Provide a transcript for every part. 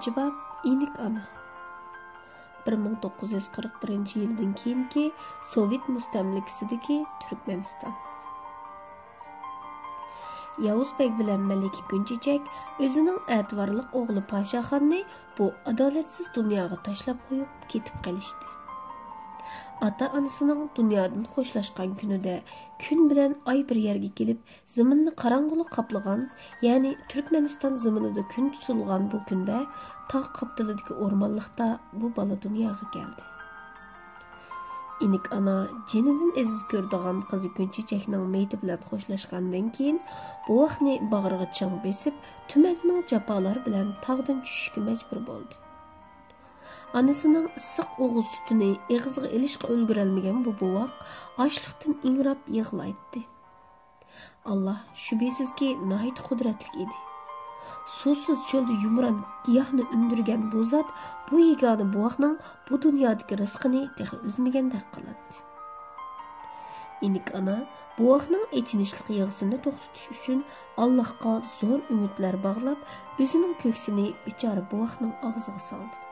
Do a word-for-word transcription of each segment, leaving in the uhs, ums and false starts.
جاۋاب: ئىنىك ئانا. بىر مىڭ توققۇز يۈز قىرىق بىرىنچى يىلدىن كېيىنكى سوۋېت مۇستەملىكىسىدىكى تۈركمەنىستان. ياۋۇز بەگ بىلەن مەلىكە كۈنچېچەك ئۆزىنىڭ ئەتىۋارلىق ئوغلى پاشاخاننى بۇ ئادالەتسىز دۇنياغا تاشلاپ قويۇپ كېتىپ قېلىشتى. ئاتا-ئانىسىنىڭ دۇنيادىن خوشلاشقان كۈنىدە كۈن بىلەن ئاي بىر يەرگە كېلىپ، زېمىننى قاراڭغۇلۇق قاپلىغان، يەنى تۈركمەنىستان زېمىنىدا كۈن تۇتۇلغان بۇ كۈندە تاغ قاپتىلىدىكى ئورمانلىقتا بۇ بالا دۇنياغا كەلدى. ئىنىك ئانا جېنىدىن ئەزىز كۆرىدىغان قىزى كۈنچېچەكنىڭ مېيىتى بىلەن خوشلاشقاندىن كېيىن، بوۋاقنى باغرىغا چىڭ بېسىپ، تۈمەنمىڭ جاپالار بىلەن تاغدىن چۈشۈشكە مەجبۇر بولدى. ئانىسىنىڭ ئىسسىق ئوغۇز سۈتىنى ئېغىزىغا ئېلىشقا ئۈلگۈرەلمىگەن بۇ بوۋاق ئاچلىقتىن ئىڭراپ يىغلايتتى. ئاللا شۈبھىسىزكى ناھايىتى قۇدرەتلىك ئىدى. سۇسىز چۆلدە يۇمران گىياھنى ئۈندۈرگەن بۇ زات بۇ يېگانە بوۋاقنىڭ بۇ دۇنيادىكى رىزقىنى تېخى ئۈزمىگەندەك قىلاتتى. ئىنىك ئانا بوۋاقنىڭ ئېچىنىشلىق يىغىسىنى توختىتىش ئۈچۈن ئاللاھقا زور ئۈمىدلەر باغلاپ، ئۆزىنىڭ كۆكسىنى بىچارە بوۋاقنىڭ ئاغزىغا سالدى.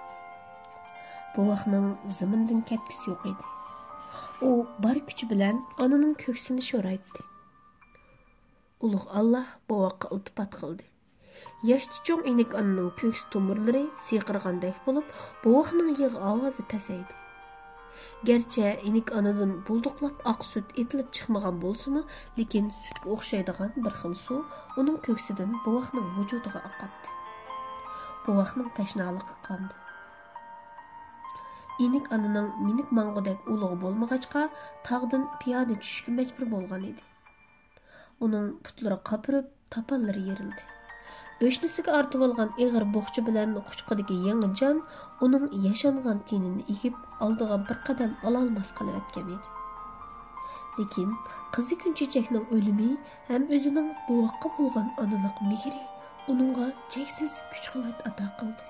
بوۋاقنىڭ زېمىندىن كەتكۈسى يوق ئىدى. ئۇ بار كۈچى بىلەن ئانىنىڭ كۆكسىنى شورايتتى. ئۇلۇغ ئاللا بوۋاققا ئىلتىپات قىلدى. ياشتا چوڭ ئىنىك ئانىنىڭ كۆكسى تومۇرلىرى سىيقىرىغاندەك بولۇپ، بوۋاقنىڭ يىغا ئاۋازى پەسەيدى. گەرچە ئىنىك ئانىدىن بۇلدۇقلاپ ئاق سۈت ئېتىلىپ چىقمىغان بولسىمۇ، لېكىن سۈتكە ئوخشايدىغان بىر خىل سۇ ئۇنىڭ كۆكسىدىن بوۋاقنىڭ ۋۇجۇدىغا ئاقاتتى. بوۋاقنىڭ تەشنالىقى قاندى. ئىنىك ئانىنىڭ مىنىپ ماڭغۇدەك ئۇلۇغى بولمىغاچقا، تاغدىن پىيادە چۈشۈشكە مەجبۇر بولغان ئىدى. ئۇنىڭ پۇتلىرى قاپىرىپ، تاپانلىرى يېرىلدى. ئۆشنىسىگە ئارتىۋالغان ئېغىر بوخچا بىلەن قۇچىقىدىكى يېڭى جان ئۇنىڭ ياشانغان تېنىنى ئېگىپ، ئالدىغا بىر قەدەم ئالالماس قىلىۋەتكەن ئىدى. لېكىن قىزى كۈنچېچەكنىڭ ئۆلۈمى ھەم ئۆزىنىڭ بوۋاققا بولغان ئانىلىق مېھرى ئۇنىڭغا چەكسىز كۈچ-قۇۋۋەت ئاتا قىلدى.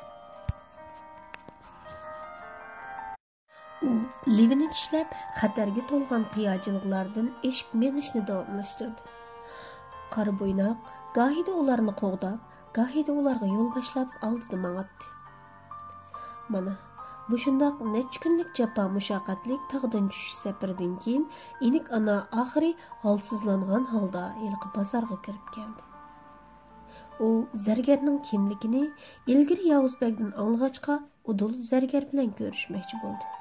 ئۇ لېۋىنى چىشلەپ، خەتەرگە تولغان قىيا جىلغىلاردىن ئېشىپ مېڭىشنى داۋاملاشتۇردى. قارا بويناق گاھىدا ئۇلارنى قوغداپ، گاھىدا ئۇلارغا يول باشلاپ ئالدىدا ماڭاتتى. مانا، مۇشۇنداق نەچچە كۈنلۈك جاپا-مۇشەققەتلىك تاغدىن چۈشۈش سەپىرىدىن كېيىن، ئىنىك ئانا ئاخىرى ھالسىزلانغان ھالدا ھېلىقى بازارغا كىرىپ كەلدى. ئۇ زەرگەرنىڭ كىملىكىنى ئىلگىرى ياۋۇز بەگدىن ئاڭلىغاچقا، ئۇدۇل زەرگەر بىلەن كۆرۈشمەكچى بولدى.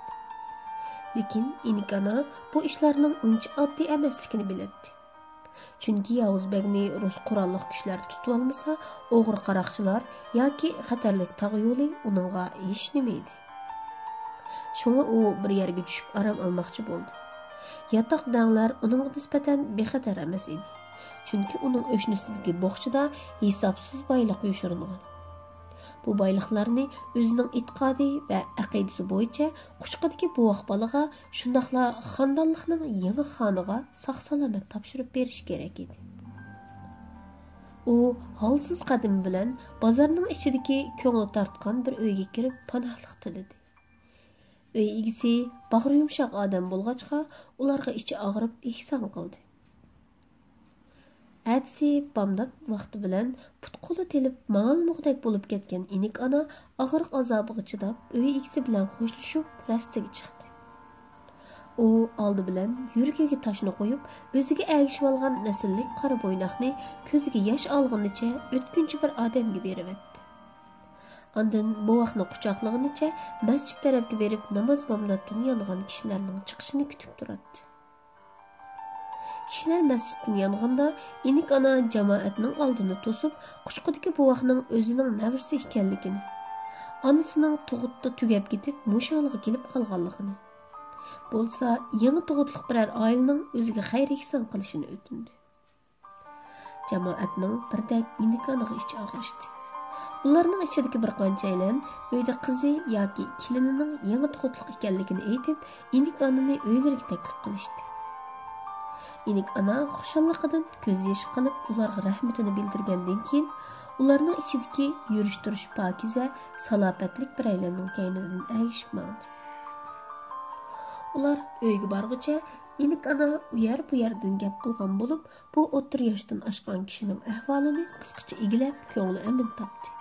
لېكىن ئىنىك ئانا بۇ ئىشلارنىڭ ئۇنچە ئاددىي ئەمەسلىكىنى بىلەتتى. چۈنكى ياۋۇز بەگنى رۇس قوراللىق كۈچلەر تۇتۇۋالمىسا، ئوغرى قاراقچىلار ياكى خەتەرلىك تاغ يولى ئۇنىڭغا ھېچنېمە ئىدى. شۇڭا ئۇ بىر يەرگە چۈشۈپ ئارام ئالماقچى بولدى. ياتاق دەڭلەر ئۇنىڭغا نىسبەتەن بىخەتەر ئەمەس ئىدى. چۈنكى ئۇنىڭ ئۆشنىسىدىكى بوخچىدا ھېسابسىز بايلىق يوشۇرۇنغان. بۇ بايلىقلارنى ئۆزىنىڭ ئېتىقادى ۋە ئەقىدىسى بويىچە قۇچىقىدىكى بوۋاق بالىغا، شۇنداقلا خاندانلىقنىڭ يېڭى خانىغا ساق-سالامەت تاپشۇرۇپ بېرىش كېرەك ئىدى. ئۇ ھالسىز قەدىمى بىلەن بازارنىڭ ئىچىدىكى كۆڭلى تارتقان بىر ئۆيگە كىرىپ پاناھلىق تىلىدى. ئۆي ئىگىسى باغرى يۇمشاق ئادەم بولغاچقا، ئۇلارغا ئىچى ئاغرىپ ئېھسان قىلدى. ئەتىسى بامدات ۋاقتى بىلەن پۇت-قولى تېلىپ ماڭالمىغۇدەك بولۇپ كەتكەن ئىنىك ئانا ئاغرىق ئازابىغا چىداپ، ئۆي ئىگىسى بىلەن خوشلىشىپ، رەستىگە چىقتى. ئۇ ئالدى بىلەن يۈرىكىگە تاشنى قويۇپ، ئۆزىگە ئەگىشىۋالغان نەسىللىك قارا بويناقنى كۆزىگە ياش ئالغىنىچە ئۆتكۈنچى بىر ئادەمگە بېرىۋەتتى. ئاندىن بوۋاقنى قۇچاقلىغىنىچە مەسچىت تەرەپكە بېرىپ، ناماز بامداتتىن يانغان كىشىلەرنىڭ چىقىشىنى كۈتۈپ تۇراتتى. كىشىلەر مەسچىتتىن يانغاندا، ئىنىك ئانا جامائەتنىڭ ئالدىنى توسۇپ، قۇچىقىدىكى بوۋاقنىڭ ئۆزىنىڭ نەۋرىسى ئىكەنلىكىنى، ئانىسىنىڭ تۇغۇتتا تۈگەپ كېتىپ، مۇشۇ ھالغا كېلىپ قالغانلىقىنى، بولسا يېڭى تۇغۇتلۇق بىرەر ئائىلىنىڭ ئۆزىگە خەير-ئېھسان قىلىشىنى ئۆتۈندى. جامائەتنىڭ بىردەك ئىنىك ئانىغا ئىچى ئاغرىشتى. ئۇلارنىڭ ئىچىدىكى بىر قانچەيلەن ئۆيدە قىزى ياكى كېلىنىنىڭ يېڭى تۇغۇتلۇق ئىكەنلىكىنى ئېيتىپ، ئىنىك ئانىنى ئۆيلىرىگە تەكلىپ قىلىشتى. ئىنىك ئانا خۇشاللىقىدىن كۆز يېشى قىلىپ، ئۇلارغا رەھمىتىنى بىلدۈرگەندىن كېيىن، ئۇلارنىڭ ئىچىدىكى يۈرۈش-تۇرۇشى پاكىزە، سالاپەتلىك بىرەيلەننىڭ كەينىدىن ئەگىشىپ ماڭدى. ئۇلار ئۆيگە بارغۇچە ئىنىك ئانا ئۇ يەر-بۇ يەردىن گەپ قىلغان بولۇپ، بۇ ئوتتۇرا ياشتىن ئاشقان كىشىنىڭ ئەھۋالىنى قىسقىچە ئىگىلەپ، كۆڭلى ئەمىن تاپتى.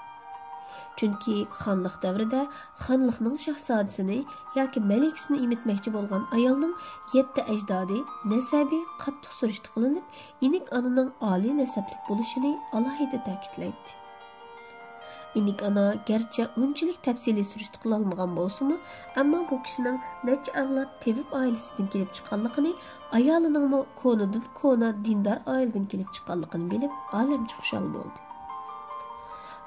چۈنكى خانلىق دەۋرىدە خانلىقنىڭ شاھزادىسىنى ياكى مەلىكىسىنى ئېمىتمەكچى بولغان ئايالنىڭ يەتتە ئەجدادى، نەسەبى قاتتىق سۈرۈشتە قىلىنىپ، ئىنىك ئانىنىڭ ئالىي نەسەبلىك بولۇشىنى ئالاھىدە تەكىتلەيتتى. ئىنىك ئانا گەرچە ئۇنچىلىك تەپسىلىي سۈرۈشتە قىلالمىغان بولسىمۇ، ئەمما بۇ كىشىنىڭ نەچچە ئەۋلاد تېۋىپ ئائىلىسىدىن كېلىپ چىققانلىقىنى، ئايالىنىڭمۇ كونىدىن كونا دىندار ئائىلىدىن كېلىپ چىققانلىقىنى بىلىپ، ئالەمچە خۇشال بولدى.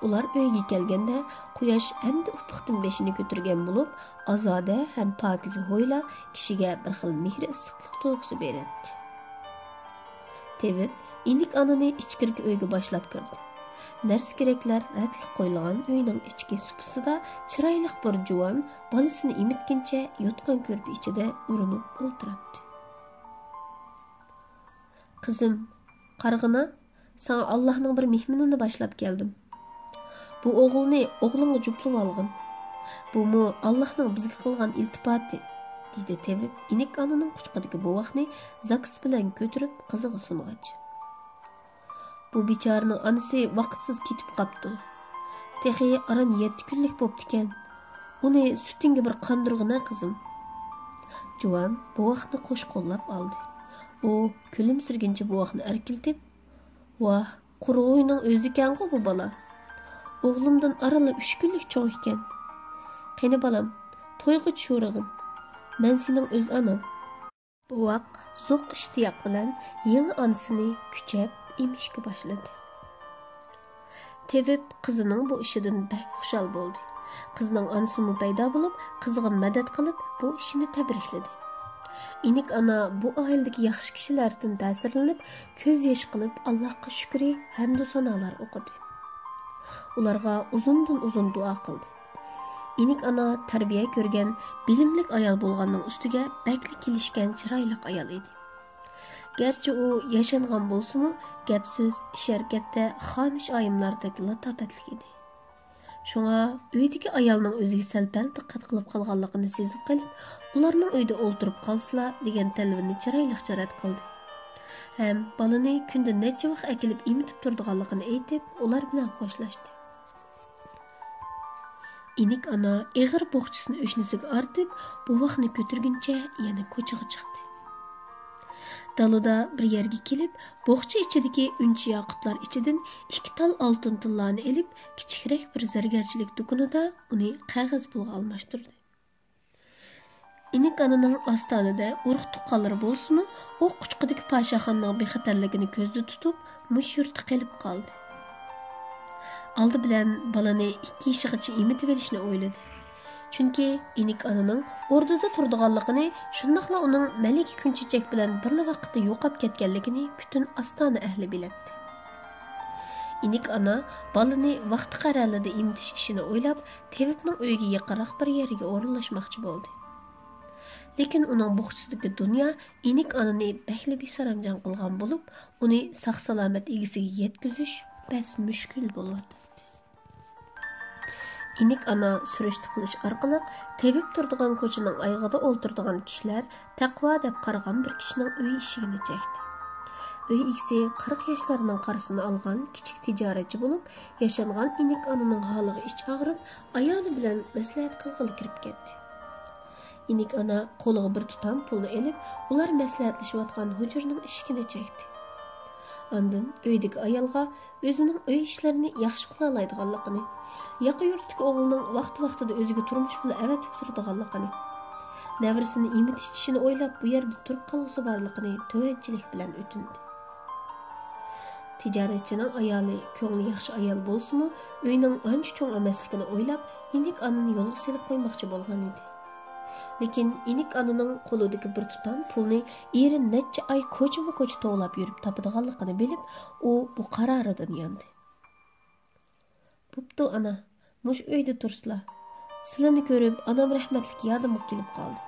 ئۇلار ئۆيگە كەلگەندە، قۇياش ئەمدى ئۇپۇقتىن بېشىنى كۆتۈرگەن بولۇپ، ئازادە ھەم پاكىزە ھويلا كىشىگە بىر خىل مېھرى ئىسسىقلىق تۇيغۇسى بېرەتتى. تېۋىپ ئىنىك ئانىنى ئىچكىرىكى ئۆيگە باشلاپ كىردى. نەرسە-كېرەكلەر رەتلىك قويۇلغان ئۆينىڭ ئىچكى سۇپىسىدا چىرايلىق بىر جۇۋان بالىسىنى ئېمىتكىنىچە يوتقان كۆرپە ئىچىدە ئۇرۇنۇپ ئولتۇراتتى. «قىزىم، قارىغىنا، ساڭا ئاللاھنىڭ بىر مېھمىنىنى باشلاپ كەلدىم. بۇ ئوغۇلنى ئوغلۇڭغا جۈپلىۋالغىن. بۇمۇ ئاللاھنىڭ بىزگە قىلغان ئىلتىپاتى»، دېدى تېۋىپ ئىنىك ئانىنىڭ قۇچىقىدىكى بوۋاقنى زاكىس بىلەن كۆتۈرۈپ قىزىغا سۇنغاچ. «بۇ بىچارىنىڭ ئانىسى ۋاقىتسىز كېتىپ قاپتۇ. تېخى ئاران يەتتە كۈنلۈك بوپتىكەن. ئۇنى سۈتۈڭگە بىر قاندۇرغىنە، قىزىم.» جۇۋان بوۋاقنى قوش قوللاپ ئالدى. ئۇ كۈلۈمسىرىگىنىچە بوۋاقنى ئەركىلىتىپ، «ۋاھ، قۇرغۇينىڭ ئۆزىكەنغۇ بۇ بالا. ئوغلۇمدىن ئارانلا ئۈچ كۈنلۈك چوڭ ئىكەن. قېنى بالام، تويغا چۈشۈرۈڭ. مەن سېنىڭ ئۆز ئاناڭ.» بوۋاق زوق ئىشتىياق بىلەن يېڭى ئانىسىنى كۈچەپ ئېمىشكە باشلىدى. تېۋىپ قىزىنىڭ بۇ ئىشىدىن بەك خۇشال بولدى. قىزنىڭ ئانىسىمۇ پەيدا بولۇپ، قىزىغا مەدەت قىلىپ، بۇ ئىشىنى تەبرىكلىدى. ئىنىك ئانا بۇ ئائىلىدىكى ياخشى كىشىلەردىن تەسىرلىنىپ، كۆز يېشى قىلىپ، ئاللاھقا شۈكرى، ھەمدۇ سانالار ئوقۇدى. ئۇلارغا ئۇزۇندىن ئۇزۇن دۇئا قىلدى. ئىنىك ئانا تەربىيە كۆرگەن، بىلىملىك ئايال بولغاننىڭ ئۈستىگە بەكلا كېلىشكەن چىرايلىق ئايال ئىدى. گەرچە ئۇ ياشانغان بولسىمۇ، گەپ-سۆز، ئىش-ھەرىكەتتە خانىش ئايىملاردەك لاتاپەتلىك ئىدى. شۇڭا ئۆيدىكى ئايالنىڭ ئۆزىگە سەل-پەل دىققەت قىلىپ قالغانلىقىنى سېزىپ قېلىپ، ئۇلارنىڭ ئۆيدە ئولتۇرۇپ قالسىلا دېگەن تەلىپىنى چىرايلىقچە رەت قىلدى. ھەم بالىنى كۈندە نەچچە ۋاق ئەكېلىپ ئېمىتىپ تۇرىدىغانلىقىنى ئېيتىپ، ئۇلار بىلەن خوشلاشتى. ئىنىك ئانا ئېغىر بوخچىسىنى ئۆشنىسىگە ئارتىپ، بوۋاقنى كۆتۈرگىنىچە يەنە كوچىغا چىقتى. دالىدا بىر يەرگە كېلىپ، بوخچا ئىچىدىكى ئۈنچە ياقۇتلار ئىچىدىن ئىككى تال ئالتۇن تىللانى ئېلىپ، كىچىكرەك بىر زەرگەرچىلىك دۇكىنىدا ئۇنى قەغەز پۇلغا ئالماشتۇردى. ئىنىك ئانىنىڭ ئاستانىدە ئۇرۇق-تۇغقانلىرى بولسىمۇ، ئۇ قۇچىقىدىكى پاشاخانىنىڭ بىخەتەرلىكىنى كۆزدە تۇتۇپ، مۇشۇ يۇرتتا قېلىپ قالدى. ئالدى بىلەن بالىنى ئىككى يېشىغىچە ئېمىتىۋېلىشنى ئويلىدى. چۈنكى ئىنىك ئانىنىڭ ئوردىدا تۇرىدىغانلىقىنى، شۇنداقلا ئۇنىڭ مەلىكە كۈنچېچەك بىلەن بىرلا ۋاقىتتا يوقاپ كەتكەنلىكىنى پۈتۈن ئاستانە ئەھلى بىلەتتى. ئىنىك ئانا بالىنى ۋاقتى قەرەلىدە ئېمىتىش ئىشىنى ئويلاپ، تېۋىپنىڭ ئۆيىگە يېقىنراق بىر يەرگە ئورۇنلاشماقچى بولدى. لېكىن ئۇنىڭ بوخچىسىدىكى دۇنيا ئىنىك ئانىنى بەكلا بىسارامجان قىلغان بولۇپ، ئۇنى ساق-سالامەت ئىگىسىگە يەتكۈزۈش بەس مۈشكۈل بولۇۋاتاتتى. ئىنىك ئانا سۈرۈشتە قىلىش ئارقىلىق تېۋىپ تۇرىدىغان كوچىنىڭ ئايىغىدا ئولتۇرىدىغان كىشىلەر تەقۋا دەپ قارىغان بىر كىشىنىڭ ئۆي ئىشىكىنى چەكتى. ئۆي ئىگىسى قىرىق ياشلارنىڭ قارىسىنى ئالغان كىچىك تىجارەتچى بولۇپ، ياشانغان ئىنىك ئانىنىڭ ھالىغا ئىچ ئاغرىپ، ئايالى بىلەن مەسلىھەت قىلغىلى كىرىپ كەتتى. ئىنىك ئانا قولىغا بىر تۇتام پۇلنى ئېلىپ، ئۇلار مەسلىھەتلىشىۋاتقان ھۇجرىنىڭ ئىشىكىنى چەكتى. ئاندىن ئۆيدىكى ئايالغا ئۆزىنىڭ ئۆي ئىشلىرىنى ياخشى قىلالايدىغانلىقىنى، ياقا يۇرتتىكى ئوغلىنىڭ ۋاقتى-ۋاقتىدا ئۆزىگە تۇرمۇش پۇلى ئەۋەتىپ تۇرىدىغانلىقىنى، نەۋرىسىنى ئېمىتىش ئىشىنى ئويلاپ، بۇ يەردە تۇرۇپ قالغۇسى بارلىقىنى تۆۋەنچىلىك بىلەن ئۆتۈندى. تىجارەتچىنىڭ ئايالى كۆڭلى ياخشى ئايال بولسىمۇ، ئۆينىڭ ئانچە چوڭ ئەمەسلىكىنى ئويلاپ، ئىنىك ئانىنى يولغا سېلىپ قويماقچى بولغان ئىدى. لېكىن ئىنىك ئانىنىڭ قولىدىكى بىر تۇتام پۇلنى ئېرى نەچچە ئاي كوچىمۇ كوچا توۋلاپ يۈرۈپ تاپىدىغانلىقىنى بىلىپ، ئۇ بۇ قارارىدىن ياندى. بوپتۇ، ئانا، مۇشۇ ئۆيدە تۇرسىلا. سىلىنى كۆرۈپ، ئانام رەھمەتلىك يادىمغا كېلىپ قالدى.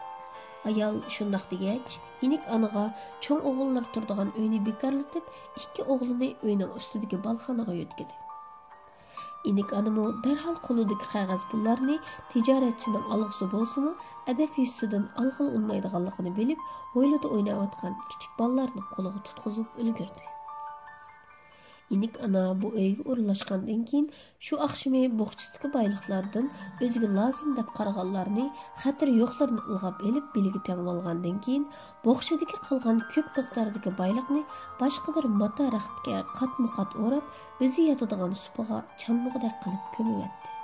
ئايال شۇنداق دېگەچ، ئىنىك ئانىغا چوڭ ئوغۇللىرى تۇرىدىغان ئۆينى بىكارلىتىپ، ئىككى ئوغلىنى ئۆينىڭ ئۈستىدىكى بالخانىغا يۆتكىدى. ئىنىك ئانىمۇ دەرھال قولىدىكى قەغەز پۇللارنى تىجارەتچىنىڭ ئالغۇسى بولسىمۇ، ئەدەپ يۈزىسىدىن ئالغىلى ئۇنىمايدىغانلىقىنى بىلىپ، ھويلىدا ئويناۋاتقان كىچىك بالىلارنىڭ قولىغا تۇتقۇزۇپ ئۈلگۈردى. ئىنىك ئانا بۇ ئۆيگە ئورۇنلاشقاندىن كېيىن، شۇ ئاخشىمى بوخچىسىدىكى بايلىقلاردىن ئۆزىگە لازىم دەپ قارىغانلارنى، خەتىرى يوقلىرىنى ئىلغاپ ئېلىپ، بېلىگە تەڭلىۋالغاندىن كېيىن، بوخچىدىكى قالغان كۆپ مىقداردىكى بايلىقنى باشقا بىر ماتا رەختكە قاتمۇ قات ئوراپ، ئۆزى ياتىدىغان سۇپىغا چانمىغۇدەك قىلىپ كۆمۈۋەتتى.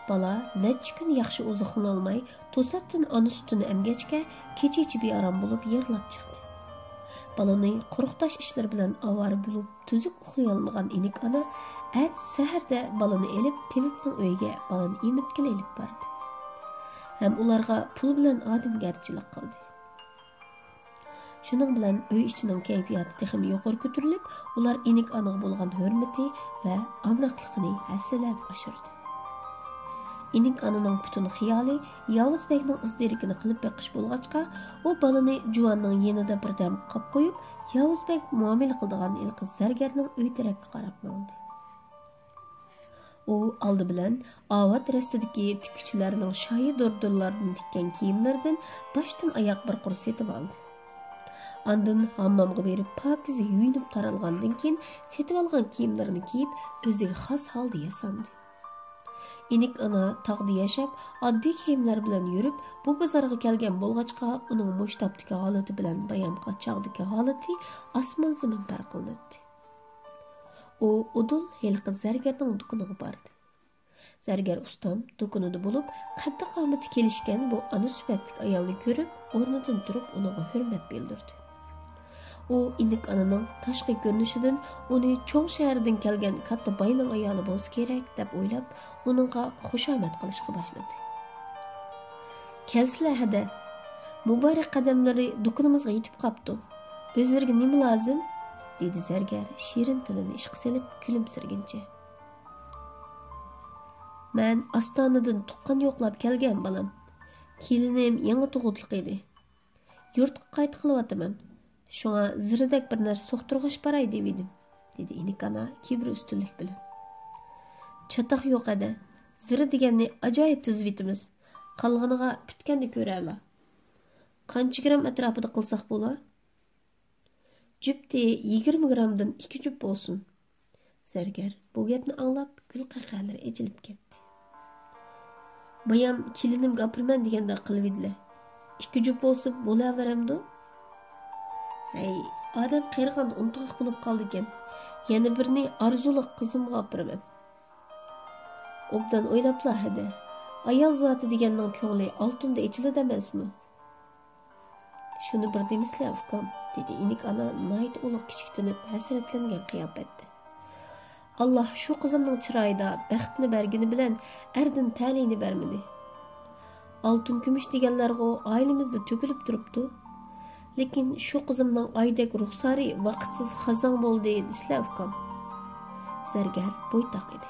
بالا نەچچە كۈن ياخشى ئوزۇقلىنالماي، توساتتىن ئانا سۈتىنى ئەمگەچكە، كېچىچە بىئارام بولۇپ يىغلاپ چىقتى. بالىنى قۇرۇق تاش ئىشلىرى بىلەن ئاۋارە بولۇپ، تۈزۈك ئۇخلىيالمىغان ئىنىك ئانا ئەتىسى سەھەردە بالىنى ئېلىپ، تېۋىپنىڭ ئۆيىگە بالىنى ئېمىتكىلى ئېلىپ باردى. ھەم ئۇلارغا پۇل بىلەن ئادەمگەرچىلىك قىلدى. شۇنىڭ بىلەن ئۆي ئىچىنىڭ كەيپىياتى تېخىمۇ يۇقىرى كۆتۈرۈلۈپ، ئۇلار ئىنىك ئانىغا بولغان ھۆرمىتى ۋە ئامراقلىقىنى ھەسسىلەپ ئاشۇردى. ئىنىك ئانىنىڭ پۈتۈن خىيالى ياۋۇز بەگنىڭ ئىز دېرىكىنى قىلىپ بېقىش بولغاچقا، ئۇ بالىنى جۇۋاننىڭ يېنىدا بىردەم قاپ قويۇپ، ياۋۇز بەگ مۇئامىلە قىلىدىغان ھېلىقى زەرگەرنىڭ ئۆي تەرەپكە قاراپ ماڭدى. ئۇ ئالدى بىلەن ئاۋات رەستىدىكى تىككۈچىلەرنىڭ شايى دۇردۇنلاردىن تىككەن كىيىملىرىدىن باشتىن ئاياق بىر قۇر سېتىۋالدى. ئاندىن ھاممامغا بېرىپ پاكىز يۇيۇنۇپ تارالغاندىن كېيىن، سېتىۋالغان كىيىملىرىنى كىيىپ، ئۆزىگە خاس ھالدا ياساندى. ئىنىك ئانا تاغدا ياشاپ، ئاددىي كىيىملەر بىلەن يۈرۈپ، بۇ بازارغا كەلگەن بولغاچقا، ئۇنىڭ مۇشۇ تاپتىكى ھالىتى بىلەن بايامقى چاغدىكى ھالىتى ئاسمان-زېمىن پەرقلىنەتتى. ئۇ ئۇدۇل ھېلىقى زەرگەرنىڭ دۇكىنىغا باردى. زەرگەر ئۇستام دۇكىنىدا بولۇپ، قەددى-قامىتى كېلىشكەن بۇ ئانا سۈپەتلىك ئايالنى كۆرۈپ، ئورنىدىن تۇرۇپ، ئۇنىڭغا ھۆرمەت بىلدۈردى. ئۇ ئىنىك ئانىنىڭ تاشقى كۆرۈنۈشىدىن ئۇنى چوڭ شەھەردىن كەلگەن كاتتا باينىڭ ئايالى بولسا كېرەك، دەپ ئويلاپ، ئۇنىڭغا خۇشامەت قىلىشقا باشلىدى. «كەلسىلە ھەدە، مۇبارەك قەدەملىرى دۇكىنىمىزغا يېتىپ قاپتۇ. ئۆزلىرىگە نېمە لازىم؟» دېدى زەرگەر شېرىن تىلىنى ئىشقا سېلىپ كۈلۈمسىرىگىنىچە. «مەن ئاستانىدىن تۇغقان يوقلاپ كەلگەن، بالام. كېلىنىم يېڭى تۇغۇتلۇق ئىدى. يۇرتقا قايتا قىلىۋاتىمەن. شۇڭا زىرىدەك بىر نەرسە سوقتۇرغاچ باراي دېۋىدىم»، دېدى ئىنىك ئانا كىبىر ئۈستۈنلۈك بىلەن. «چاتاق يوق ھەدە. زىرى دېگەننى ئاجايىپ تىزىۋېتىمىز. قالغىنىغا پۈتكەندە كۆرەلا. قانچە گرام ئەتراپىدا قىلساق بولا؟» «جۈپتى يىگىرمە گرامدىن ئىككى جۈپ بولسۇن.» زەرگەر بۇ گەپنى ئاڭلاپ، گۈل قەھقەھەلىرى ئېچىلىپ كەتتى. «بايام كېلىنىمگە ئاپىرىمەن دېگەندەك قىلىۋىدىلە. ئىككى جۈپ بولسا بولاۋېرەمدۇ؟» «ھەي، ئادەم قېرىغاندا ئۇنتۇغاق بولۇپ قالىدىكەن. يەنە بىرنى ئارزۇلۇق قىزىمغا ئاپىرىمەن.» «ئوبدان ئويلاپلا ھەدە. ئايال زاتى دېگەننىڭ كۆڭلى ئالتۇندا ئېچىلىدۇ ئەمەسمۇ؟» «شۇنى بىر دېمىسىلە، ئۇكام»، دېدى ئىنىك ئانا ناھايىتى ئۇلۇغ كىچىكتىنىپ، ھەسرەتلەنگەن قىياپەتتە. «ئاللا شۇ قىزىمنىڭ چىرايىدا بەختنى بەرگىنى بىلەن ئەردىن تەلىيىنى بەرمىدى. ئالتۇن كۈمۈش دېگەنلەرغۇ ئائىلىمىزدە تۆكۈلۈپ تۇرۇپتۇ. لېكىن شۇ قىزىمنىڭ ئايدەك رۇخسارى ۋاقىتسىز خازاڭ بولدى دېسىلە، ئۇكام.» زەرگەر بويتاق ئىدى.